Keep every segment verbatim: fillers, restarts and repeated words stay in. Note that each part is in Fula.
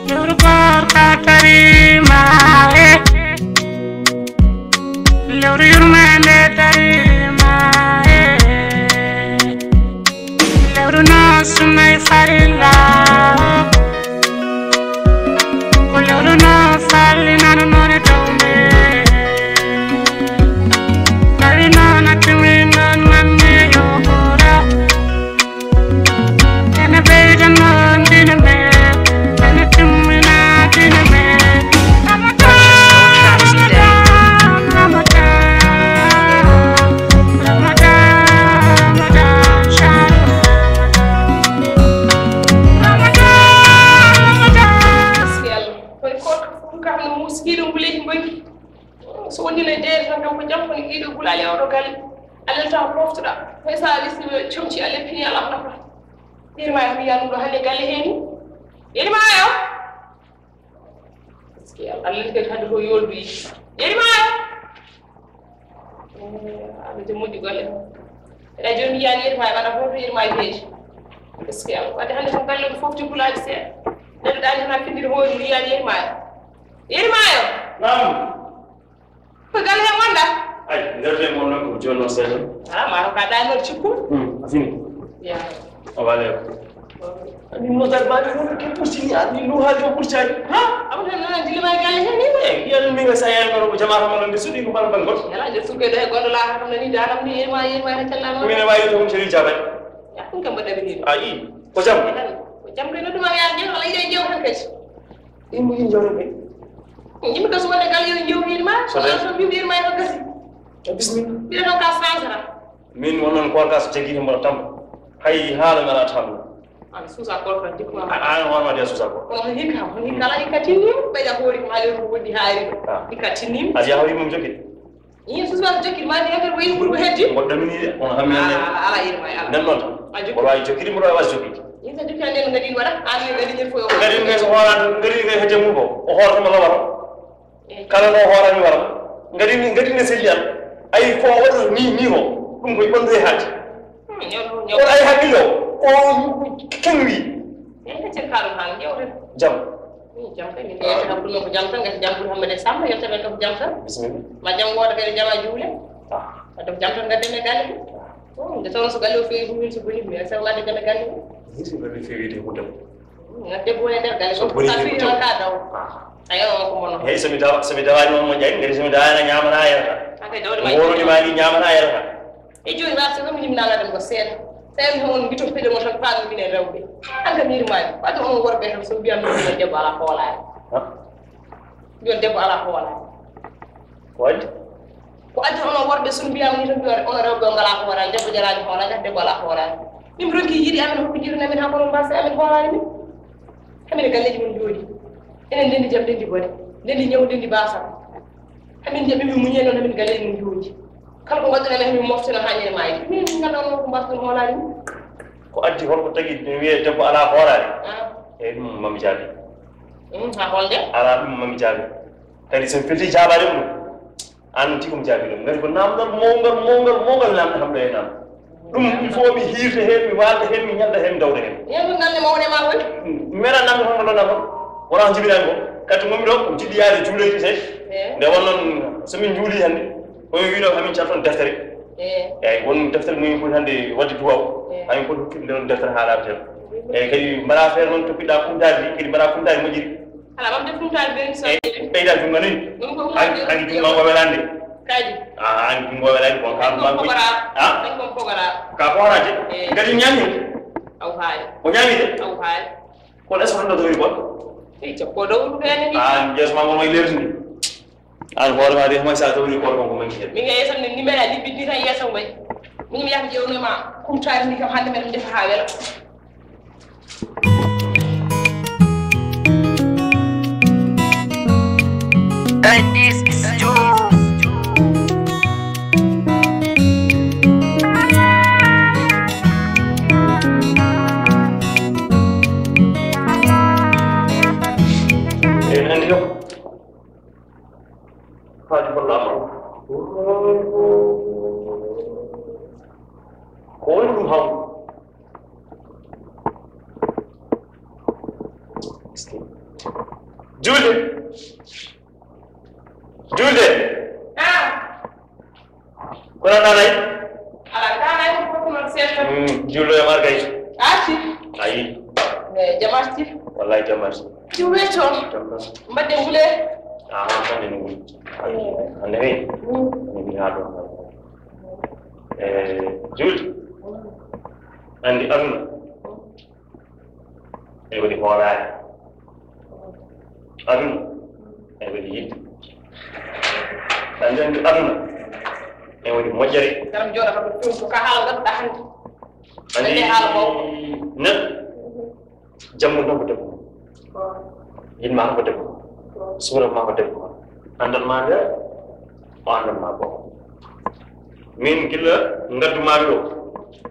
Lewru koor ka tariima e. Lewru yurmeende tariima e. Lewru no sunnay farilla. Ko lewru no falli nanu none tawme. Tawi noon a timi noon manne yo ɓura. Ene ɓeyda noon dina men, ene timmina dina men. Ramadan, Ramadan, Ramadan, Ramadan, Ramadan, Ramadan. Koye koɗo fof kam no muskiɗo nguleyki mbonki. So woni no deere tan kam ko jam kono ɗiɗo gulaali e oɗo galle. Alel taw poftuɗa. Hay sa wisi comci ale pini ala hono. Yirma e mi yanuɗo hande galle heni. Yirma yo. Parce que Allah ni kadi hande ko yolbi. Yirma yo. Aɓe de moƴƴi golle. Eɗa jomi yiyani yetma e ɓana fof to yetma e peeji. Parce que Allah wadde hande ko galle ko fof ti gulaali seeɗa. Neɗɗo dañi tan hakkindiri hoore mum yiyani yetma e. Yetma yo. Naam. Ko galle he wonda? Ay, nder de mon non ko jono seeɗa. Ah, ma ko ka dañi cikku. Hmm, a fini. Ya. O wale. Ani mo dar mari mo ke pusini ani no ha jo pursani. Ha? Abu tan nan dili ma galle he ni. Eh, yalla mi nga sa yalla no jama ha mo non sudi ko bal bal got. Yalla je suke de gondo la ha tan ni daram ni yema yema ha talla no. Mi ne wayi to seri jabe. Ya kun kan bada bini. Ai, ko jam. Ko jam de no duma ya je wala je je han kaci. Imbu yin jore be. Yimɓe kaso wonde galle yo jowmini ma. So wala so mbiwirma e ko gasi. Bismillah. Mbiɗa ɗo ka sansara. Min won noon koorka so jaggi himo tampa. Hay haala mi alaa tampa. An suusa koorka dikku ma. An hoorema de suusa koorka. Kono hikka hon hikka ala hikka tinni ɓeyda hoori ko haali ko wondi haari. Hikka tinni. Aɗa yaha hoori mum jokki. Yin suusa ko jokki ma de ko yi ko heddi. Goɗɗo min de kono hammi ne. Ala yirma ala. Nan noon tan. Mboɗo waawi jokki mboɗo waawi jokki. Yin sa jokki ande no ngadi waɗa an ngadi ne foyo. Ngadi ne so hoorani ngadi ne hedde mum ko o hoorata ma lawara. Kala no hoorani wara. Ngadi ni ngadi ni selli an. Ay ko waɗo ni ni ko. Ɗum ko ɓandu e haaji. Kono ay hakkilo o kenwi. Jam. Jam kay min yetta kam ɗum ko jam tan ngati jam ɓuri hammade samba yetta men kam jam tan. Bismillah. Ma jam wooda kadi jama juule. Wadde ko jam tan ngadde men galle. Nde tawno so galle o fewi ɗum min so boni mi sa wadde galle galle. Ni so galle fewi de ko dem. Ngadde bone nder galle ko sa fi ka daw. Ayo ko mono. Hey so mi dawa so mi dawani on mo jay ngari so mi dawani ñamana yerta. Aka dawde ma. Woro ni ma ni ñamana yerta. E jooni waasa kam min naala ɗum ko seeɗa. Tawi on mbito pede mo tan paami minen rewɓe. An kam yirmaani wadde on worɓe tan so mbiyam min debbo ala hoolaare. Mbiyon debbo ala hoolaare. Ko addi? Ko addi onon worɓe so mbiyam ni tan mbiyon onon rewɓe on ngalaa hoolaare debbo jaraani hoolaare debbo alaa hoolaare. Min ronki yiɗi amen hokko jiɗuno amen haa kono mbasa amen hoolaare min. Hamin e galleeji mun jooɗi. Enen ndendi jam ndendi bone. Ndendi ñaw ndendi basa. Hamin jaɓi min muñe noon hamin galleeji mun jooɗi. Kala ko mbaɗɗon amen hamin mofte no hañi e maayde. Min min ngannda onon ko mbaɗɗon hoolaare min. Ko addi holko tagi no wiyee debbo alaa hoolaare? Eyi ɗum mami jaabi. Ɗum haa holde? Alaa ɗum mami jaabi. Kadi so mi feti jaabaade ɗum, aan tigi ko mi jaabii ɗum. Ngati ko naamndal mawngal, mawngal, mawngal naamnde kam ɗo e naam. Ɗum il faut mi hiirta heen, mi waalda heen, mi ñalda heen, mi dawda heen. Ñaldu nande mawne ma woni? Mi meeɗaa naamnde kam ɗo naam. Wonaa ko njibinaani ko. Kadi ngonmi ɗo, ko jiɗɗi yaade juuleeji tee. Nde won noon, so min njuulii hannde, ko yo wiino hamin car toon deftere. Eeyi, won deftere mum foti hannde waɗde duwaaw. Hamin foti hokkitde nde ɗon deftere haa laaɓa tel. Eeyi, kadi mbaɗaa feere noon toppitɗaa kumtaari ndi, kadi mbaɗaa kumtaari moƴƴiri. Ala mam def ɗum taal ben so. Ɓeyda jungo ni. Ɗum ko an an jungo ko welande. Kadi. Ah an jungo welande ko kam man ko. Ah. Ko pogara. Ka ko horaje. Ngadi ñami. Aw haay. Ko ñami de. Aw haay. Ko les hono do ko. Ita ko do ɗum ene ni. An jes ma mo lerni. An hoore ma de mo sa tawri ko ko man ki. Mi ngi yesam ni mera libbi ni tan yesam way. Mi ngi yak jewno ma. Kum taari ni kam hande men def ha wela. And this is Joe. Eyi, nandi kam. Fadi ko lama. Ko woni ɗum haw? Julde. Julde. Ah. Kono nanay? Ala, nanay ko fof noon seeɗa. Mm, julɗo e margay. Arti. Ayi. E jam arti. Wallahi jam arti. Ci weeto. Jam arti. Mbaɗde ngule. Ah, hande no ngule. Hande hey. Mm. Ni mi ha ɗo. Eh, julde. Andi aduna. E woni hoolaare. Aduna. E woni yiɗde. Andi andi aduna. E woni moƴƴere. Garam jooɗa kam ɗum ko ka haala ngannduɗaa hannde. Andi haala mawɗo. Neɗɗo. Jamma tan ko debbo. Yinma ko debbo. Suura ma ko debbo. Andal ma nde o andal ma ko. Min gila ngaddu ma ɗo.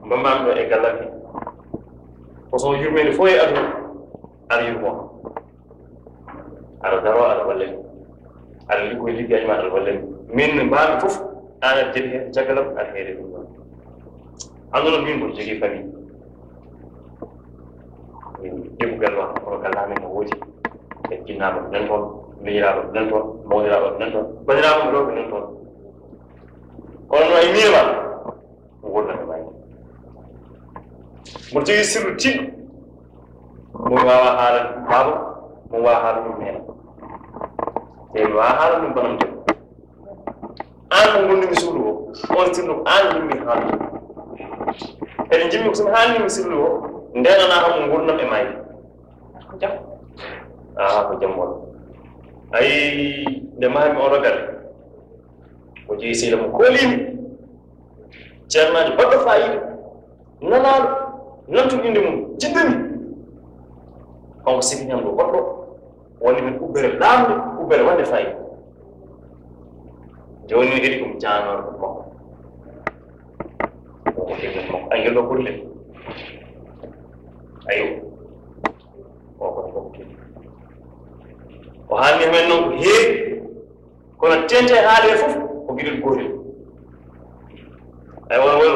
Mbamma ɗo e gallal ni. Ko so yurmeede fof e aduna. Aɗa yurmo. Aɗa daro aɗa wallani. Aɗa liggoyi liggeeji ma aɗa wallani. Min no mbaami fof an aɗa jeɗi heen caggalam aɗa heede ɗum ɗon. Annduno min mboɗo jogii famille. Min ƴeɓugal ma kono kala min no woodi. E jinnaaɓe ko nan toon, miñiraaɓe ko nan toon, mawniraaɓe ko nan toon, bandiraaɓe ko rewɓe nan toon. Kono no e miire ma. Ngurndan e mayre. Mboɗo jogii sirlu tiiɗɗo. Mo mi waawaa haalande baaba, mo mi waawaa haalande ɗum neene. Te mi waawaa haalande ɗum banam debbo. Aan mo ngonndumi suudu o, on sirlu ko aan njiɗmi haalande. Kadi njiɗmi ko so mi haalnii mo sirlu o, ndeenanaa kam mo ngurndan e mayre. Ko jam. Ah, ko jam won. Ayi, nde mahmi oɗo galle. O jeyi sehil mo kooliimi. Ceernaajo baɗɗo faayiida. Nanaaɗo. Nantuɗo innde mum. Jiɗɗo mi. Kanko sehil ñamɗo goɗɗo. Woni min ubbere laamnde, ubbere waɗde faayiida. Jooni o heɗi ɗum jaanooɗo ɗum makko. O ko heɗi ɗum makko. Ay, ngel ɗo ɓuri le. Ayo. O ko ɗum makko. O haalni men noon ko heewi. Kono tente haale fof ko giɗel gootel. Ay won won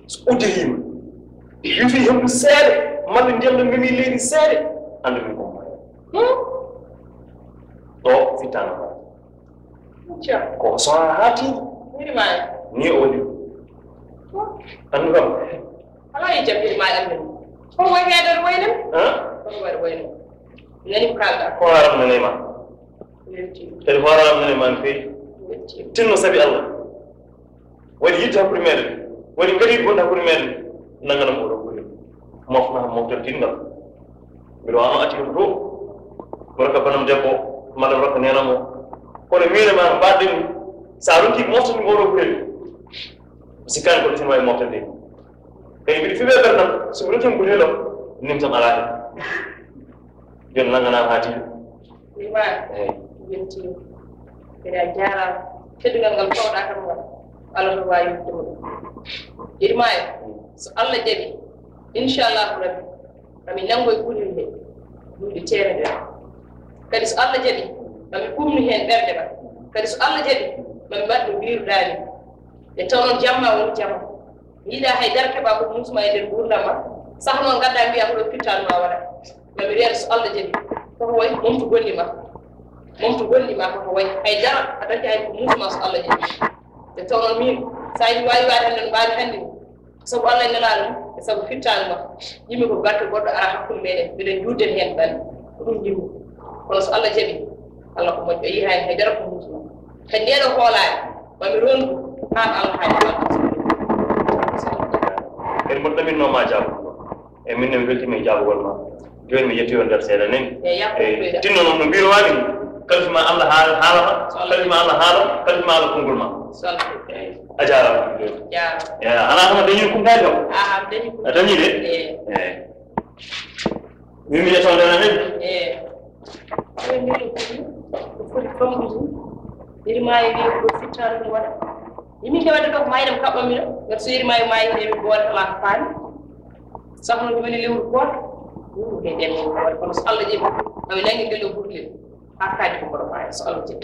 so uddihiima wifi hemdu seeɗa malla ndiyam no memi leydi seeɗa anndu min ko ɗo fittano ko so ha hati ni o woni anndu kam ala e jabbiri ma anndu ko way heedere waynem ko way waynem nani ko kalda ko haram nanema Kadi hooraaram nene man fey tinno sabi Allah waɗi yiɗde hakkunde meɗen waɗi ngariɗi bonde hakkunde meɗen nanganam oɗo gure mofna moftal tingal mbiɗo wano atti ɗum ɗo mi rokka banam debbo malla mi rokka nenam o kono miine ma mbaɗɗen ɗum sa ronki moftani oɗo gure sikkani ko ɗisin wawi moftande kadi mbiɗo fiɓe ɓerdam somi rokkima gure ɗo nimtam alaa hen joni nanganama ha tiiɗo Ibrahima, weltiima. Kadi a jaaraama. Teddungal ngal tawɗaa kam ngal, Allah no waawi yettude ɗum. Ibrahima, so Allah jaɓi, inchallahu rabbi, mami nanngoy gulli nde duuɓi teemedere. Kadi so Allah jaɓi, mami ɓumnu heen ɓernde ma. Kadi so Allah jaɓi, mami mbaɗ no mbiiruɗaa ni. Nde tawnoo jamma woni jamma. Mi yiɗaa hay dara keɓaa ko muusma e nder nguurndam ma. Sahnoo ngaddaa mbiyaa ko ɗo pittaandu ma waɗa. Mami reer so Allah jaɓi koko wayi momtu gondi ma momtu gondi ma koko wayi hay dara a dañta hay ko musuma so Allah jaɓi nde tawno min sa yiɗi wawi waade hannde no mbawi hannde ni sabu Allah nana ɗum e sabu fittaandu ma yimmi ko garke goɗɗo ara hakkude meɗen mbiɗen juutden hen ɗan ko ɗum yimmi kono so Allah jaɓi Allah ko moƴƴo yi hay hay dara ko musuma kadi ndeɗo hoolaani mami rondu haan Allah haali en mboɗɗaminno ma jaabo E min ne mi weltima e jaabugol ma. Joni mi yetti on nder seeɗa nani. E tinno noon no mbirowami ni. Kalfi ma Allah haala haala ma. Kalfi ma Allah haala. Kalfi ma Allah konngol ma. Eyi. A jaarama. Jaarama. Eyi, ana hama dañi kumtaji kam. A dañi de. Eyi. Min mi yetto nder nani. Eyi. Eyi min ko foti famɗude. Iri ma e wi ko fittaano ɗum waɗa. Yimɓe ɓe waɗa ɗo ko maayde mo kaɓɓammi ɗo. Ngati so yeeri maayo maayi nde mi boole kala ko faami. Sabu no joni lewru gooto. Ɗum ko nden lewru gooto kono so Allah jaɓi awi nangi nde lewru burle. Hakkaji ko kono maayo so Allah jaɓi.